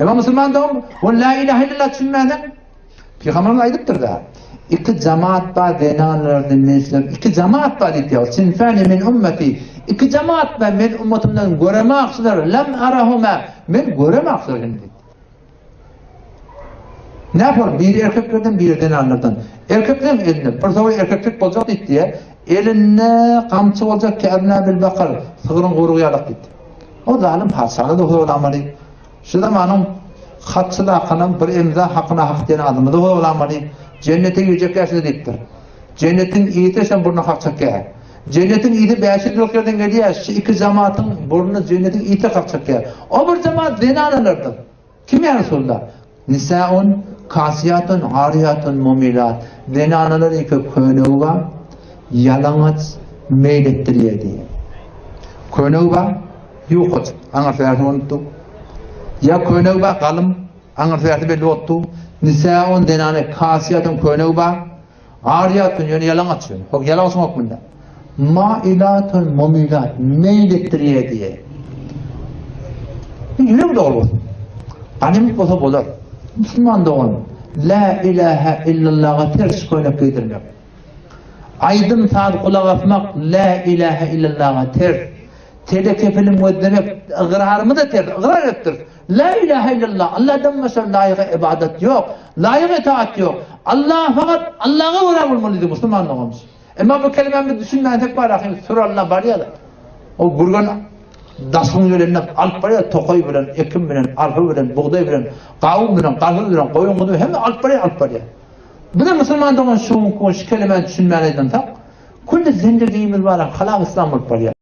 Emma musulman dogan, ol la ilahe illallah düşünmänsoň, Pygamberimiz aýdypdyr-da, iki jamaat bar zenanlardan men iki jamaat bar diýip ýa, sinfani min ummeti, iki jamaat bar men ummatymdan göremaksylar, lam arahuma, men göremaksylar indi. Näpor, biri erkeklerden, biri zenanlardan. Erkekleriň elinde bir sowa erkeklik boljak diýdi, elinde gamçy boljak ke'ebna bil bakar, sygryň guýrugy ýalak diýdi. O zalym patyşalar da horlamaly. Şu zamanyň hatçy dakanam bir emza hakyna hak diýen adamy da horlamaly. Jennete girjek ýaşyda diýipdir. Jennetiň ýiti şem burna hak çekýär. Jennetiň ýiti 500 ýyllyk ýerden gelýär. Şu iki jamatyň burny jennetiň ýiti hak çekýär. O bir jamaat zenanalardyr. Kim ýa Resulallah? Nisaun kasiyatun ariyatun mumilat. Zenanalar ýeke könegi bar, ýalaňaç meýil etdirýär diýýär. Könegi bar, ýukaç, aňyrsy bärsi bolupdy. Ýa könegi bar, galym, aňyrsy bärsi belli bolupdy. Nisaun zenany kasiyatun könegi bar, Aryýatun ýöne ýalaňaç ýöne. Hok ýalaňaçyň hökmünde. Mailatun mumilat meýil etdirýär diýe. Ýürek dogry bolsun. Ganymat bolsa bolar. Musulman dogan, La ilahe illallaha ters köýnek geýdirmek. Aýdym saz gulak asmak La ilahe illallaha ters. Teleke film gözlemek ygrarymyza ters, ygrar etdir. La ilahe illallah, Allahdan başga laýyga ybadat ýok, laýyk itaat ýok. Allah fakat Allaha görä bolmaly diýdi musulman doganymyz. Emma bu kelimäni biz düşünmänsek bar ahim süralla barýar. O gürgen daşyň ýelinde alyp barýar tokaý bilen, ekin bilen, arpa bilen, bugdaý bilen, gawun bilen, garpyz bilen, goýun guzy hemme alyp barýar, alyp barýar. Bize musulman dogan şu şu kelimäni düşünmän aýdansak, külli zendigimiz bar, halal islam bolup barýar.